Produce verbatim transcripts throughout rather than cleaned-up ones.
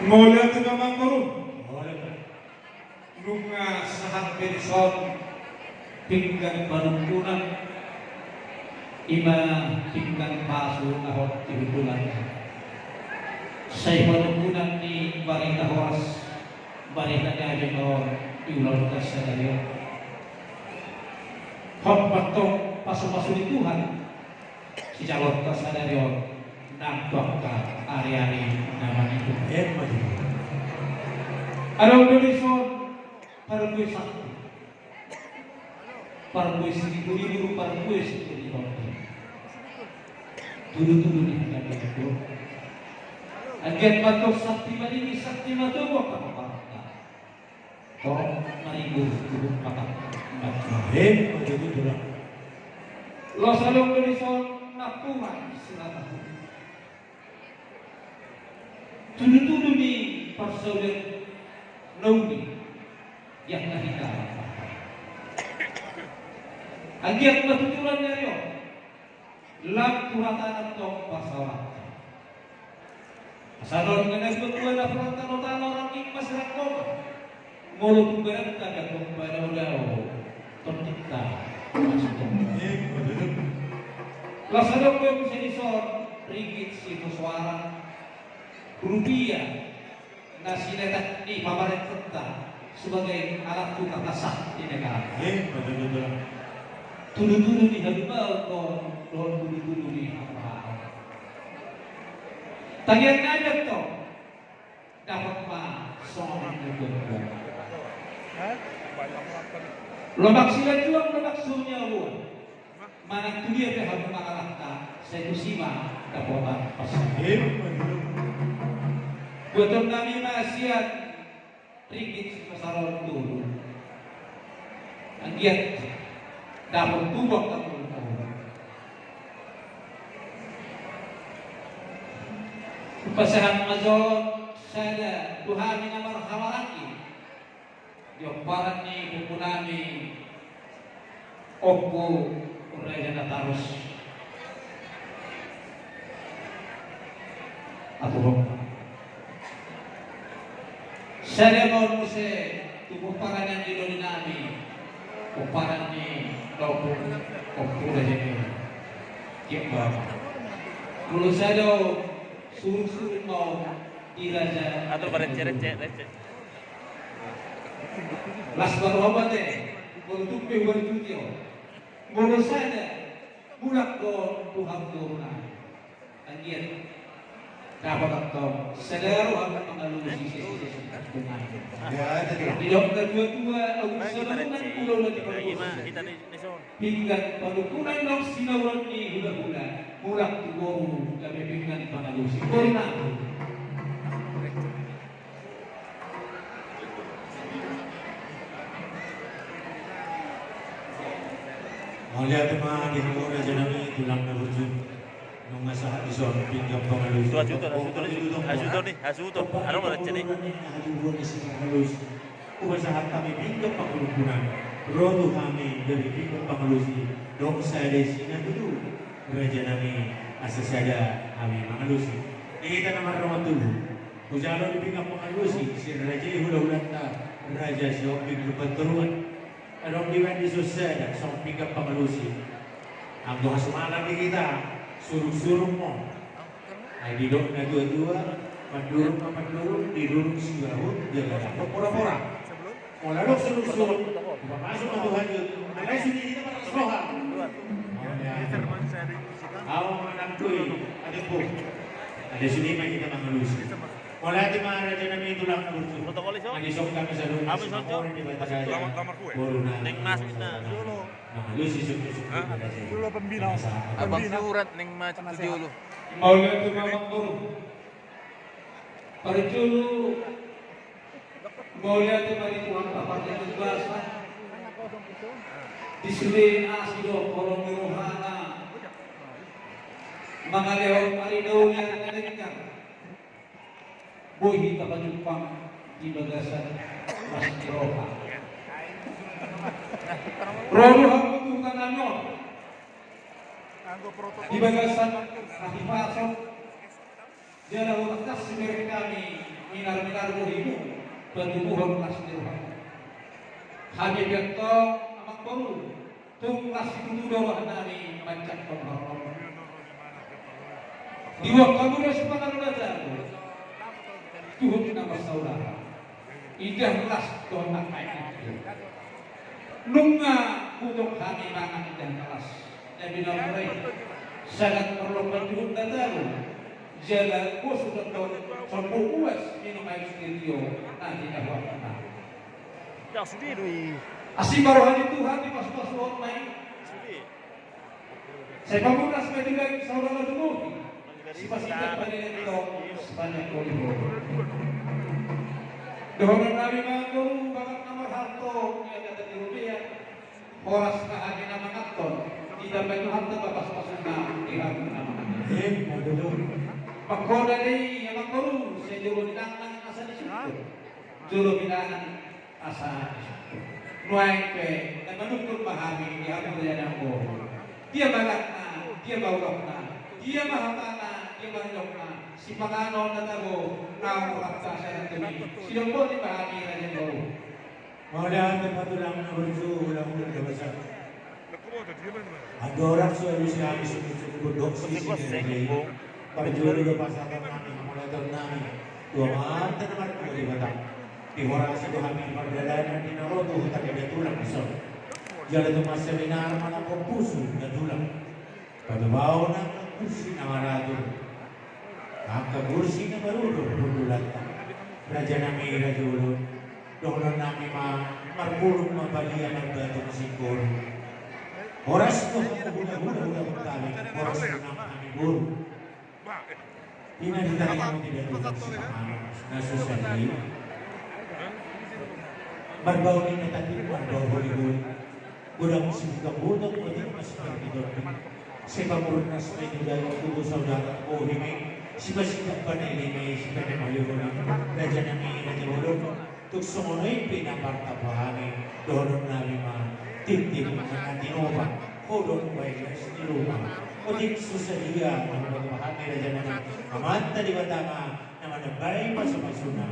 Mauliate ma amangboru. Nunga sahat be dison pinggan panungkunan, i ma pinggan pasu na hot di hundulan. Sai panungkunan ni barita horas, barita gabe ma on di ulaonta sadari on. Hot ma antong pasupasu ni Tuhan sijaloonta sadari on nang tu angka ariari na mangihut. Emma tutu. Adong do dison parbue sakti, parbue siriburibu, parbue siriburibu, tudutudu ni hagabe itu. Anggiat ma antong sakti madingin, sakti matogu angka paparanta. Torop maribur tu patang. Emma tutu. Laos adong do dison napuran sirata. Tudutudu ni parsaulian na uli di angka hita. Anggiat ma tutulan ni ari on lam tu hata antong pasaoranta. Asa adong na dua-dua na perantano tano orang ingmas rangkoma. Molo tu badan tanda pembadao-dao tondinta. Laos adong do muse dison ringgit sinusoara, rupiah na siletak ni pamarentanta sebagai alat tukar na sah di negara. Tudutudu ni halumaon dohot tudutudu ni hapahaon. Tagian nami antong dapot ma songon na dua-dua. Lomak silanjuang, lomak sihamuaon. Manang tu dia pe hamu mangalangka, sai tusi ma dapotan pasu. Buaton nami ma sian ringgit sipasarol tolu. Anggiat dapot tubu angka tolu. Hupasahat ma jo sada tu hami na marhahamaranggi di pomparan ni ompu nami, Ompu Raja Natarus. Atuhon. Sada ma on muse tu pomparan ni doli nami, pomparan ni Ompu, Ompu Raja Nero. Tiap baba. Molo sada, surut-surut ma on di Raja. Atur barece-rece, rece. Las baru apa te? Molo tumpe hubaru tuti on. Molo sada, mulak do tu hamu boru nami. Anggiat dapot antong sada roha mangalusi sesei. Didok na dua-dua, agung sadongan, ulaon na tipaluhon. Pinggan panungkunan dohot sinauran ni hulahula, mulak tu boru gabe pinggan pangalusi. Boru nami. Mauliate ma di hamu raja nami, tulang na burju. Nunga sahat dison pinggan pangalusi. Tutu, tutu, tutu, tutu. Hasuhuton ni, hasuhuton. Adong ma raja ni. Hupasahat hami pinggan pangalusi. Ro tu hami gabe pinggan pangalusi. Dohot sada isi na tutu. Raja nami, asa sada hami mangalusi. Hita na marrongan tubu. Hujalo di pinggan pangalusi si raja i hulahulanta, Raja Sihombing Lumbantoruan. Adong dibaen dison sada songon pinggan pangalusi. Anggo hasumalan di hita, suruk-suruk ma on. Ai didok na dua-dua, mandurung ma mandurung, didurung sibahu, jala dapot pora-pora. Molo adong suruk-suruk, hupamasuk ma tu hajut. Alai sude hita marlas roha. Ahu manang doi, ate po. Alai sude ma hita mangalusi. Mauliate ma raja nami, tulang na burju. Mauliate ma raja nami, tulang na burju. Boru nami. Mangalusi sude-sude. Abang surat ning ma tu jolo. Mauliate ma amangboru. Parjolo, mauliate ma di Tuhanta parjolo basa. Di sude asi dohot holong ni rohana mangalehon ari na uli, ari na denggan. Boi hita pajumpang di bagasan las ni roha. Ro do hamu tu huta nami on di bagasan hahipason. Jala hutangkas sibereng hami Minar-minar bohimu, patubuhon las ni rohamu. Hami pe antong, amangboru, tung las situtu do rohanami manjangkon horong. Diboan hamu do sipanganon na jago, tuhuk na marsaudara. Indah las dohot angka i. Nunga hutop hami mangan indah na las. Na binahen i, sangat parlompan tuhuk na jago. Jala bosu dohot sombong uas minum air sitio na hinahuanna. Asi ma roha ni Tuhan, dipasupasu ma i. Sai pamurnas ma di bagasan saudara tu bohi. Sipasindak paneleng do, sipasindak paneleng do. Dohononnami ma, amangboru, bagas na marhalto, ia kata di rupia. Horas ma hami na manganhon, ditambai Tuhanta ma pasupasunna di hami na manganhon. Eh, betul. Manghoda do i, amangboru, sai jolo ni nang nang asa disungkun. Jolo ni nang nang asa disungkun. Nuaeng pe, na manungkun ma hami di hamu raja na umboru. Dia bagatna, dia ma ulokna, dia ma hatana, dia ma nidokna, sipanganon na tabo, naung rap sahat tu i, sidok boti ma hami raja na umboru. Mauliate ma tulang na burju, hula-hula na basa. Andorang so alusi hami sungkun-sungkun dohot sisi ni raja i, parjolo do pasahatonnami, hamauliatennami tu Amanta na martua Debata. Dihorasi do hami pardalanan ni na ro tu huta ni da tulang dison. Jala tu manseminar manang ompusu da tulang. Patupaon angka gursi na maratur, angka gursi na marudor hundulanta. Rajanami raja bolon, dohononnami ma, marpulung ma badia, marbatu ma singkoru. Horas do hami hula-hula, hula Betawi, horas do nang hami boru. Di na ditaringot i da tulang sipanganon na so sadi. Marbaon i na tati, marbaon holi-holi. Godang sibuka buka, godang ma sipargitong. Sipamurnas ma i tu daging tubuh saudara bohimi. Sipasindak paneleng ma i, sipaneleng holi-holi. Rajanami raja bolon. Tung songon i pe na martamba hami, dohononnami ma, tintin ma na tinopa, godang baen las ni ruma. Otik so sadia na martamba hami rajanami, Amanta Debata ma na manambai pasupasuna.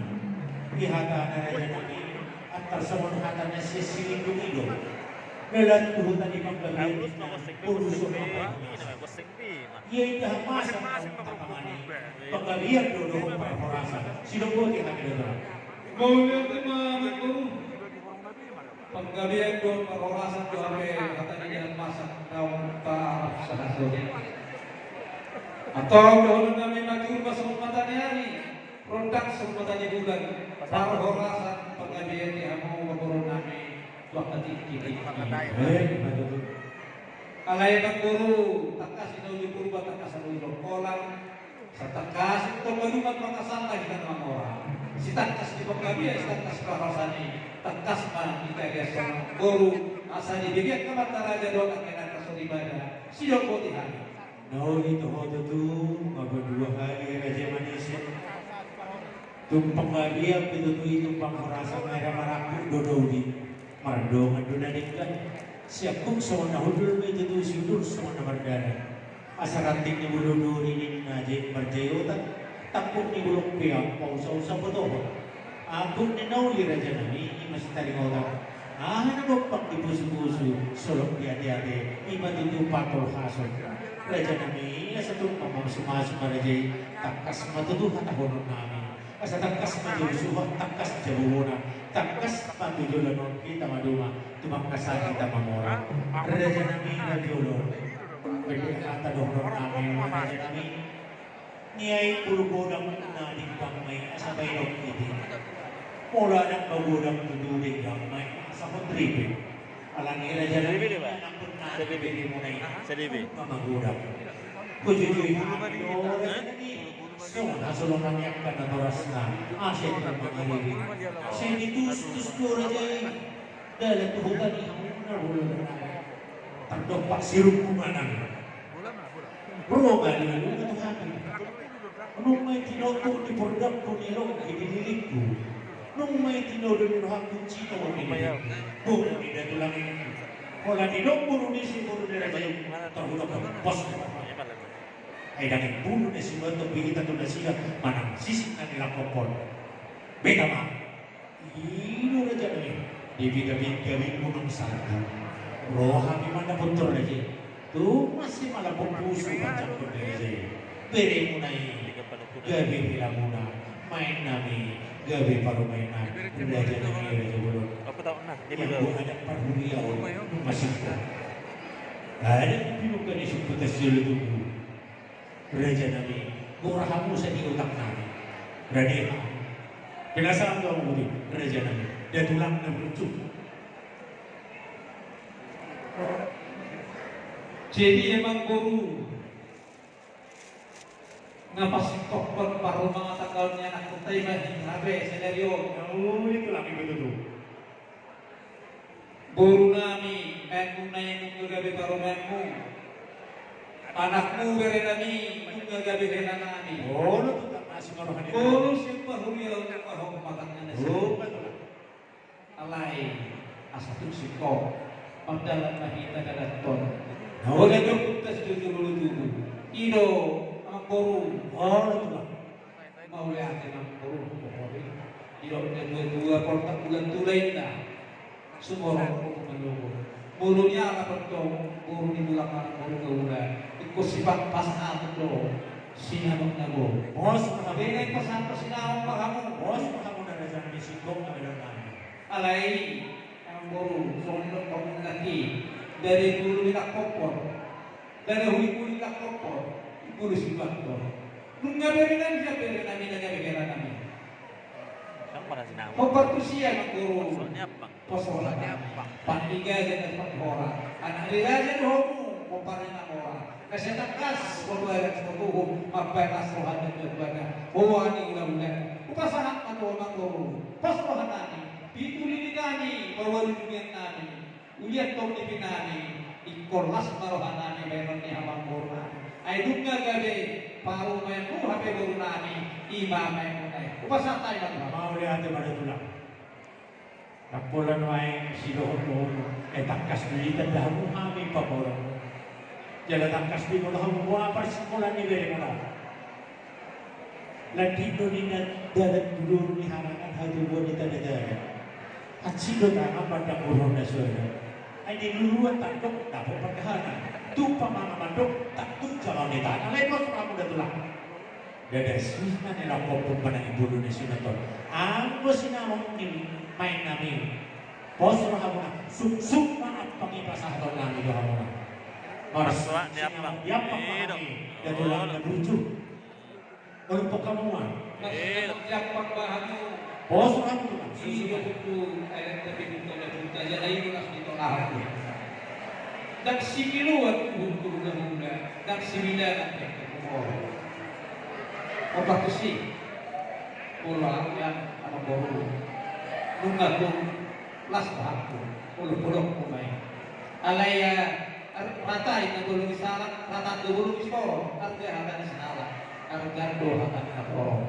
Di hata na rajanami, antar songon hata na sian silindung i do. Lelan tu huta ni panggabean ninna, boru so mambaen. Ia indahan masa na tapangani, panggabean do dohot parhorasan. Sidok boti hami da tulang. Mauliate ma amangboru. Panggabean dohot parhorasan do hape hata ni indahan masa naung tarap sahat on. Antong dohononnami ma, jujur ma songon mata ni ari, rondang songon mata ni bulan, parhorasan panggabean di hamu amangborunami tu angka tingki-tingki. Eh, betul. Alai amangboru, tangkas i na uli Purba, tangkas na uli Longkolan. Satangkas i tong maduma pangasan na hita na mamora. Sitangkas ni panggabean, sitangkas parhorasan i, tangkas ma hita di amangboru, asa dibahen Amanta Raja dohot angka inanta soripada. Sidok boti hami. Na uli toho tutu, maba dua hali raja manise. Tung panggabean pe tutu i, tung parhorasan, ai ra marangkup do na uli. Mardongan do na denggan. Siangkup songon na hundul, ma i tutu siudur songon na mardalan. Asa ranting ni bulu duri ninna jait marjaotan, tangkup ni bulung pe ampang, usa-usa potohon. Angkup ni na uli rajanami, i ma sitaringotan. Aha na dompak di pusu-pusu, solop di ate-ate, i ma tutu patolhason. Rajanami, asa tung mamasumasu ma raja i, tangkas ma tutu hatahononnami. Asa tangkas ma jabu suhut, tangkas jabu bona, tangkas ma tu joloan on hita maduma, tumangkasan hita mamora. Rajanami raja bolon, baen hata dohononnami ma rajanami. Niai pulu godang na denggan ma i, asa baenonku i. Molo adong magodang tutu, denggan ma i, asa hot ripe. Alani i rajanami, ampun na ripe di muna i. Magodang. Hujujui hami do rajanami. Songon hasolongan ni angka natorasna, asa i mangariri. Sai ditustus do raja i. Dalan tu huta ni hamu na bolon. Tardompak sirungku manang. Ro bali-bali na tu hami. Nunga i tinodo ni pordampu ni longki di lilingku. Nunga i tinodo ni rohangku cito ni lilingku. Bung ni da tulang i. Pola ni dong boru ni si boru ni raja i. Tarbuka pos. Ai dang imbulu na sinuan topi hita tu nasida manang sisik na nilangkopon. Beta ma. I do raja nami. Di bida-bida minggu nang satu. Roha mi mana puntur lagi. Tu masih malah pembusu macam benda je. Beremuna i. Gabe helamuna. Maen nami. Gabe parumaen nami. Raja nami, raja bolon. Aku tahu nah, dia yang betul. Gua ada parhuria. Masih ada. Ada bingung kan di suku tasjil itu. Raja nami, gora hamu sa di otak nami. Raja. Penasaran tu hamu di raja nami. Dia tulang na beruntung. Jadi amangboru, na pasingkophon parrumah tangga ni anakku tai ma di hape sanario. Oh, itu lagi betul tu. Boru nami, maenmu na i nunga gabe parumaenmu. Anakmu bere nami, nunga gabe hela nami. Olo tu tak masuk rohani. Olo siapa huria untuk pahom matangnya nasi. Oh, betul. Alai, asa tuk siko. Mandalan ma hita dalan ton. Nah, olo tu. Olo tu tas jujur ulu tubuh. Ido, amangboru. Olo tu. Mauliate ma boru, boru. Didok na dua-dua portak bulan tula inna. Sumorop boru manogot. Boru ni ala pentong, boru ni bulan mana boru gaula. Ikut sifat pas apa do. Sinamot na go. Bos, bena ikut satu sinamot ma hamu. Bos, hamu na raja ni singkong na beda nami. Alai, amangboru, songon dok hamu nanti. Dari dulu di tak kopor. Dari hulu-hulu di tak kopor. Bulu si baktor. Nunga bere nami, nunga bere nami, nunga bere nami. Siapa nasi nama? Hombar tu sia nang guru. Soalnya apa? Pos roha nami. Pandi gaja na pandi hora. Anak ni raja do hamu, hombar ni na hora. Na sia tangkas, hombar ni na hora. Mambaen las roha na tuan-tuan. Hoa ni ula-ula. Hupasahat ma tu ho nang guru. Pos roha nami. Pitu lili nami, pawalu dunia nami. Ulian tong di pinami, ingkon las ma roha nami baenon ni amangboru nami. Ai dung na gabe parumaenmu hape boru nami, i ma maenmuna i. Hupasahat hami ma tu ho. Mauliate ma da tulang. Ndang pola nuaeng sidohot boru, ai tangkas do ditanda hamu hami paboru. Jala tangkas do molo hamu boha parsingkolaan ni beremuna. Landit do ninna dalan tu doru ni harangan, hatubuan ni tanda dalan. Hansit do tangan pandang boru na suara. Ai di luluan tandok dapot pandahanan. Tung pamanga mandok tandok jalo ni tangan. Alai pos rohamuna tulang. Dada suhna ni lampok pun panangi bulu ni sunaton. Anggo sinamot ni maen nami. Pos rohamuna, suksuk ma ampang i pasahaton nami do hamuna. Mars sinamot ni ampang nami. Dada tulang na burju. Molo pok hamu ma. Iya. Siap pangbahan. Pos rohamuna. Iya, betul. Adat tapi di tolak buta, jadi itu lah di tolak aku. Ndang sikiloan uhum tu hula-hula, ndang sibidalan tu hula-hula. Obat besi. Pola yang sama boru. Nunga tu las bahanku. Polo-polo kumai. Alai ya, Ar-, rata inna bolong i sahalak, rata do bolong i sitoro, arga hata ni sahalak, arga do hata ni natorop.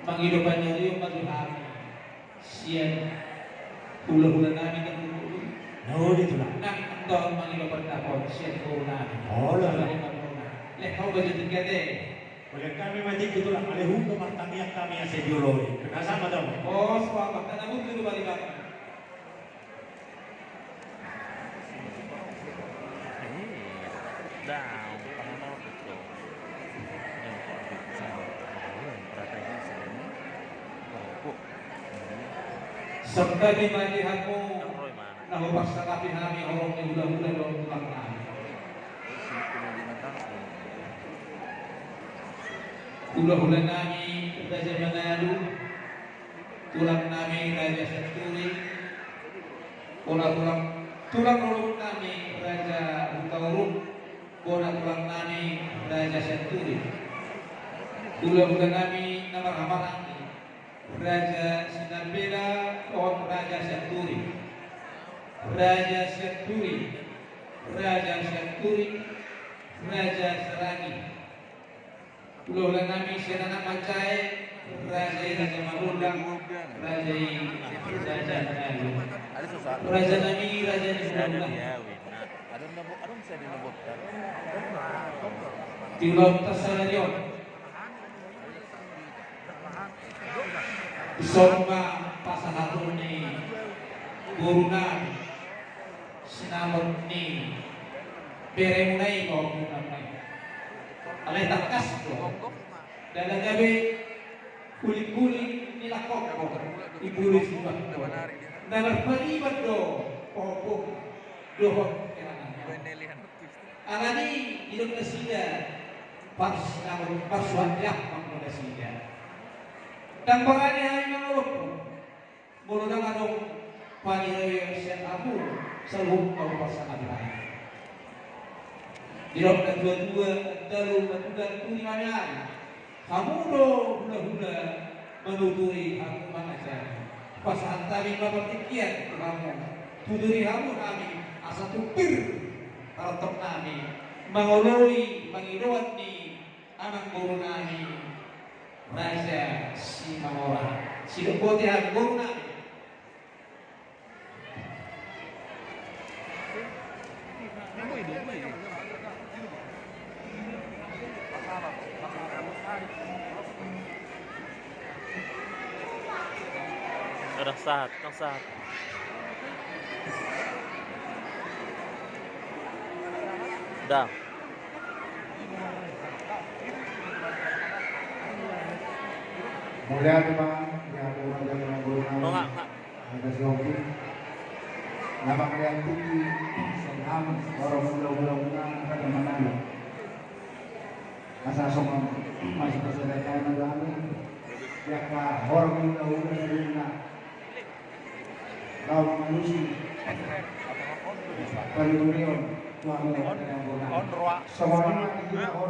Mangido panjarion ma tu hami sian hula-hula nami na bulu. Na uli tulang. Nang anton mangido pandapot sian boru nami. Olo. Lek hau baju tiga te. Oleh kami mati tulang, alai hukum martamiang kami asa dioloi. Kena sama dong. Bos, wah, makan abu tu balik. Santabi ma di hamu na hupasangapi hami horong ni hula-hula dohot tulang nami. Hula-hula nami Raja Manalu. Tulang nami Raja Sianturi, bona tulang, tulang lolok nami Raja Hutauruk, bona tulang nami Raja Sianturi. Hula-hula nami na marhahamaranggi, Raja Sinambela dohot Raja Sianturi. Raja Sianturi, Raja Sianturi, Raja Saragi. Hula-hula nami sian anak mancae, raja i Raja Marulang, raja i Raja Nalu. Raja nami raja ni hula-hula. Di ulaon ta sadari on. Dison ma pasahaton ni borunami sinamot ni beremuna i, pahompunami. Alai tangkas do, ndada gabe hulinghuling ni langkok, imburu sinuan do. Na marpaliban do pahompung dohot herangan. Alani i didok nasida, parsinamot, parsuandean ma do nasida. Ndang barani hami mangoloi molo ndang adong pangidoan sian hamu saluhut hamu pasangaphon. Didok natuatua, andalu, matulan, turi ma hami. Hamu do hulahula, manuturi hamu mangajari. Pasahat hami ma partingkian tu hamu, tuturi hamu hami asa tung pir tarantoknami mangoloi pangidoan ni amangborunami Raja Simangora. Sidok boti hami, borunami. Ndang sahat, ndang sahat. Ndang. Mauliate ma di hamu raja ni amangborunami. Oh, nga, nga. Raja Sihombing. Na mangalean tingki sian hamu horong hulahula muna Raja Manado. Asa songon masa pasadaan na do hami di angka horong hulahula saluhutna. Laho mangalusi pangidoan tu hamu raja ni amangborunami. Songon i ma di hita.